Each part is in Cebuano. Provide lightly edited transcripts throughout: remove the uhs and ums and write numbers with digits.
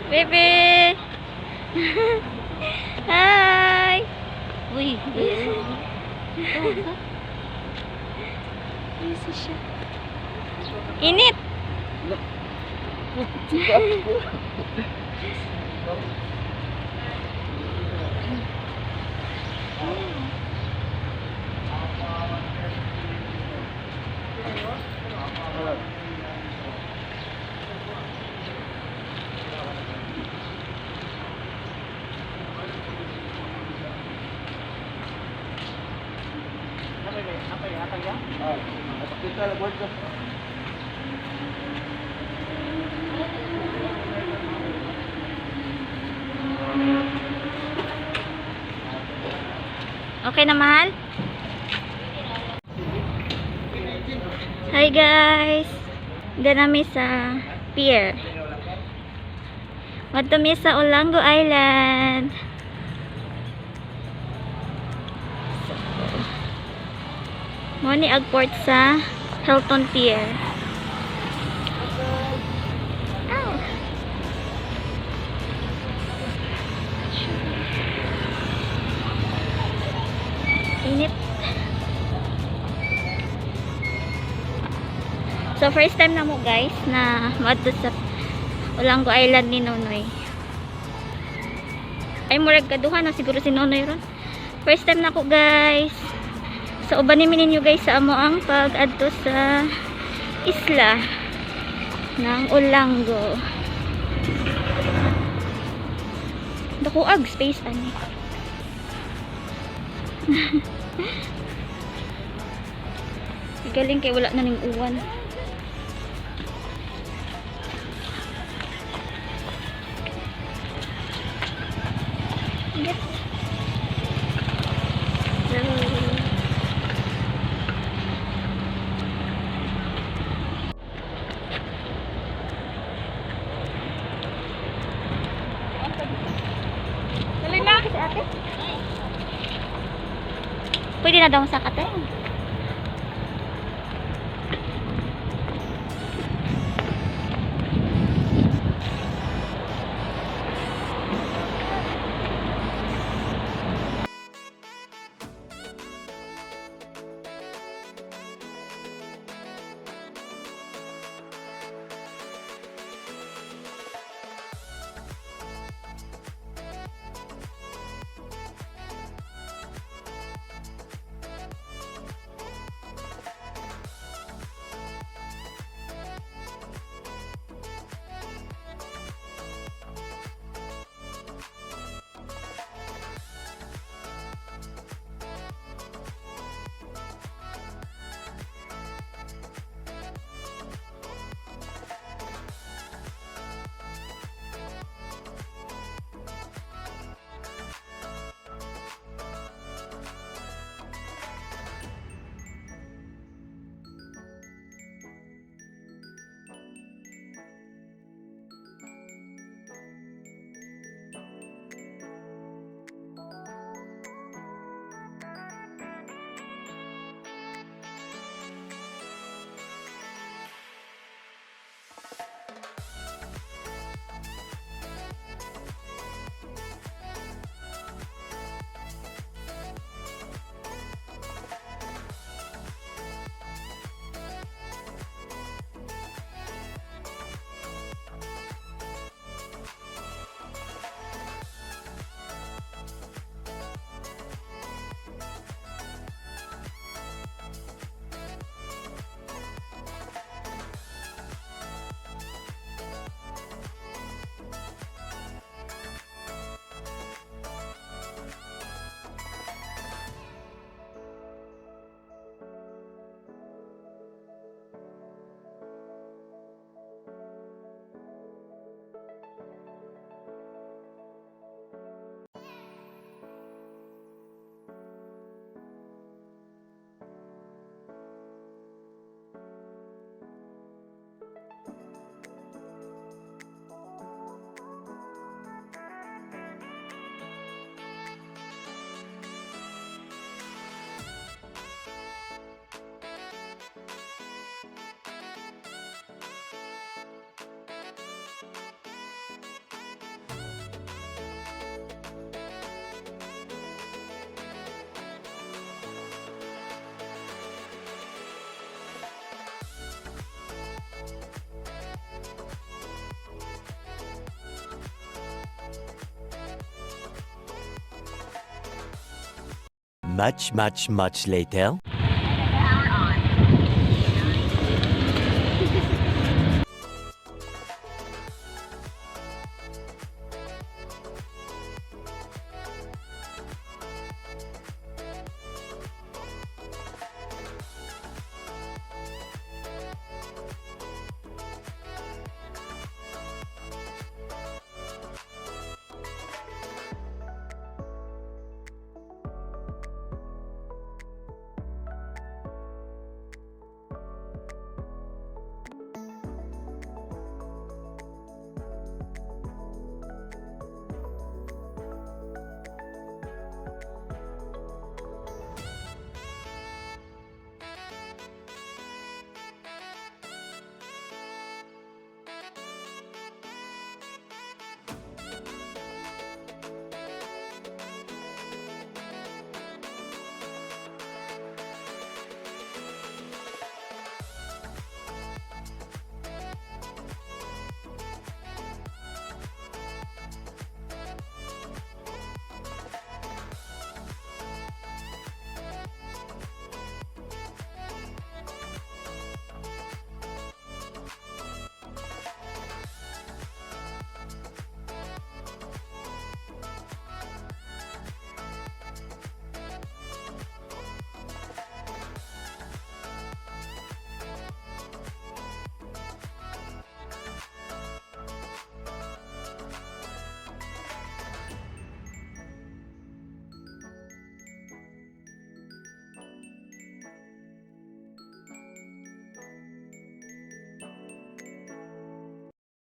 Bebe! Hi! Uy, Busy siya. Init! Pakita lang word. Okay na, mahal? Hi guys! Dito mi sa pier. Ngadto mi sa Olango Island. So, mao ni ag port sa Hilton Pier. Ow! Init. So first time na mo, guys, na maadto sa Olango Island ni Nonoy. Ay, murag kaduha na siguro si Nonoy ron. First time na ko, guys. So uban ni ninyo, guys, sa amo ang pag-adto sa isla ng Olango. Dakuag space ani. Galing kay wala na ning uwan. Yes. So, Dali na. Si ate? Pwede na daw sa kate. Much, much, much later.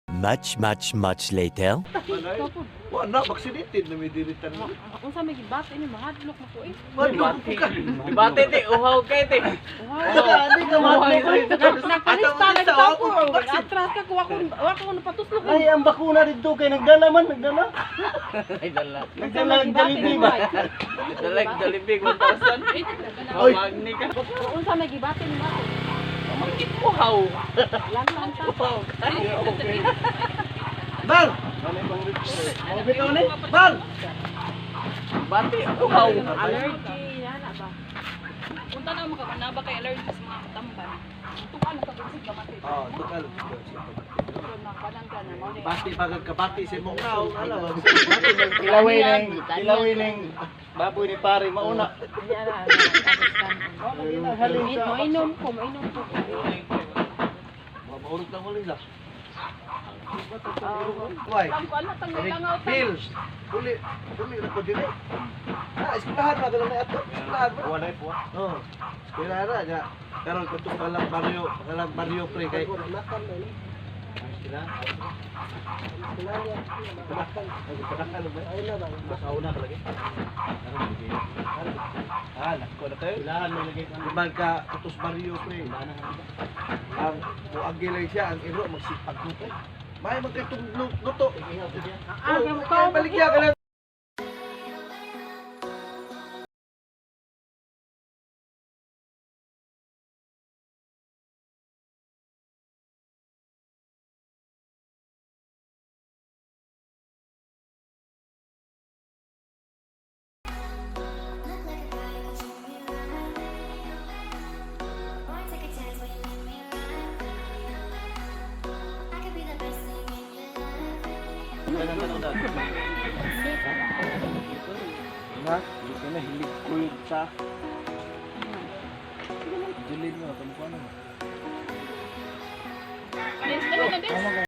Much, much, much later. Wa na vaccinated na may diritan mo. Unsa may gibati ni, mahadlok na ko eh. Madlok po ka. Bate te, uhaw kay te. Wala, di ka madlok. Nakalista na Ato, ko. Atras ka ko, ako ako napatuslok. Ay, ang bakuna dito kay nagdala man, nagdala. Ay dala. Nagdala ang Jollibee ba? Dala Jollibee 1,000. Oy. Magni ka. Unsa may gibati ni mo? Mangkit uhaw. Lang lang ta. Uhaw kayo. Bal! Mga bitaw ni. Bal! Bate uhaw. Allergy yana ba? Punta na mo ka ba kay allergy sa mga katamban. Tukal ka kasi kamati. Oh, tukal. Pero nakalan ka na mo ni. Bati pagag kabati sa imong naong alam. Kilaway ning baboy ni pare mauna. Yana. Halin sa Mainom ko, mainom ko. Mahurot lang uli la. Why? Ang kuan na tang langaw ta. Bill, uli, uli na ko dili. Ah, eskwelahan ba na ato? Eskwelahan ba? Wala po. Oh. Eskwelahan na nya. Karon kuto kalang baryo, kalang baryo pre kay. Sila. Makauna ka lagi. Ah, nako na kayo. Ilahan mo lagi. Duman ka utos baryo pre. Ang muagi lang siya, ang iro magsipag ko pre. May magkatong luto. Ah, Oh, baligya ka lang. Look like a guy who should be right. Or take a chance when you let me ride. I could be the best thing in your life. Na, hindi ka na hilig ko yung sa. Julin mo, tumukuha na. Des, dali na des.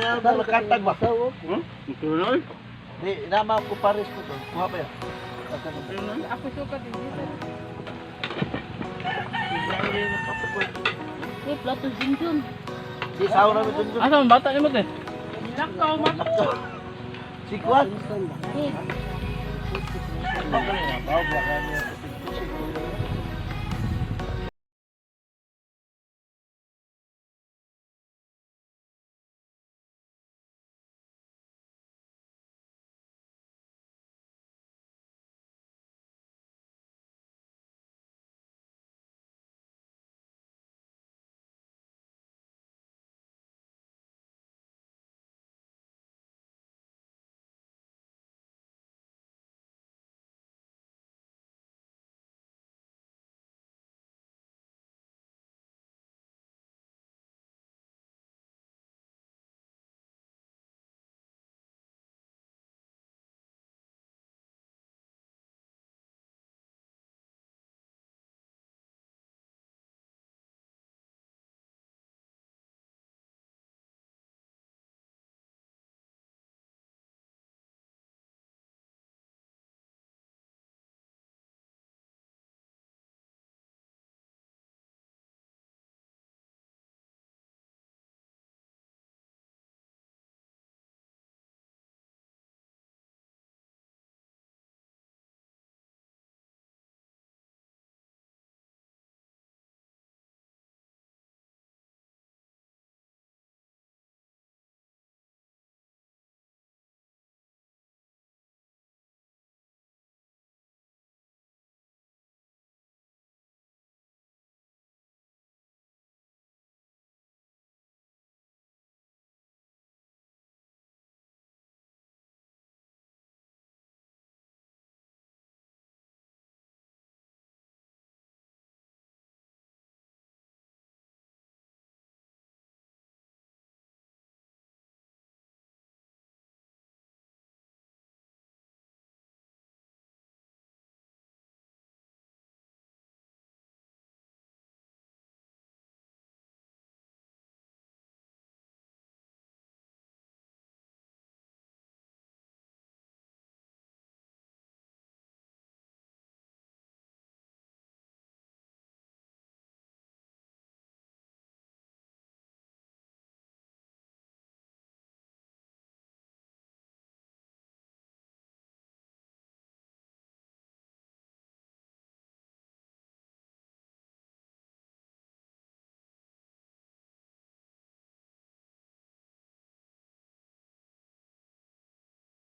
Nakatag ba? Tuloy. Di, nama ko pares ko to. Kuha pa yan. Ako suka din dito. Uy, plato junjun. Di, sawa namin dun dun. Asa ang bata ni mo te? Lakaw man. Si Kwan. Eh,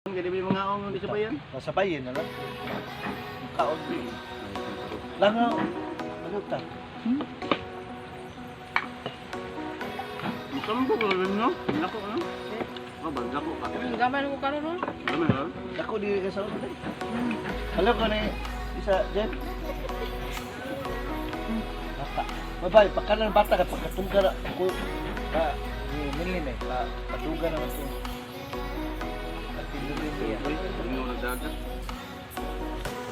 Kaya di mga ong di sabayan. Masabayin na lang. Kaon. Langaw. Ano ta? Musambo ko rin no. Nako no. Oh, bangga ko ka. Gamay ko karon ron. Gamay ha. Ako di ka sa Hello ko ni isa Jen. Bata. Babay, pagkalan bata ka pagkatungga na ko ka ni Minlin eh, ka patuga na ito. At tinuloy niya. Ingon na dagat.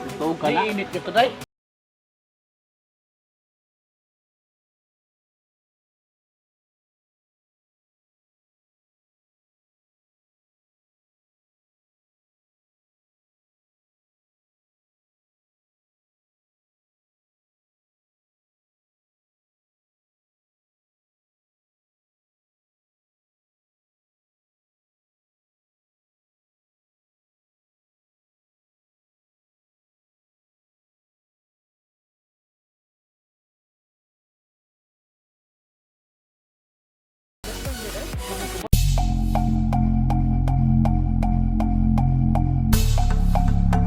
Ito ka na. Init ka today.